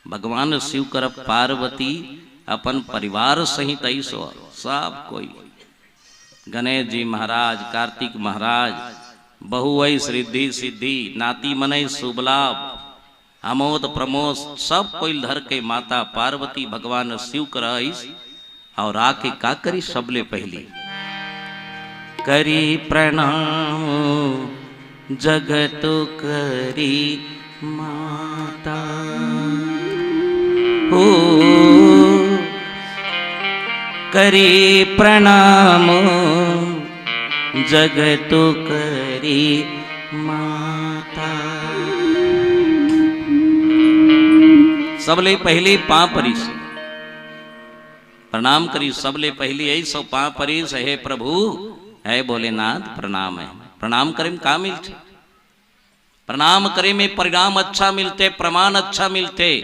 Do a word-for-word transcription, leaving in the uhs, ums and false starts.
भगवान शिव कर पार्वती अपन परिवार सहित अइस हो, सब कोई, गणेश जी महाराज, कार्तिक महाराज, बहु अइस रिद्धि सिद्धि, नाती मन अइस शुभ लाभ, आमोद प्रमोद, सब कोई धर के माता पार्वती भगवान शिव कर अइस। और आके का करी? सबले पहली करी प्रणाम जगत करी माता। हो करी प्रणाम जगत करी माता। सबले पहली पाँव परिस, प्रणाम करी। सबले पहली अइस हो पाँव परिस, हे प्रभु, हे भोलेनाथ, प्रणाम हे। प्रणाम करे में का मिलथे? प्रणाम करे में परिणाम अच्छा मिलथे, प्रमाण अच्छा मिलथे।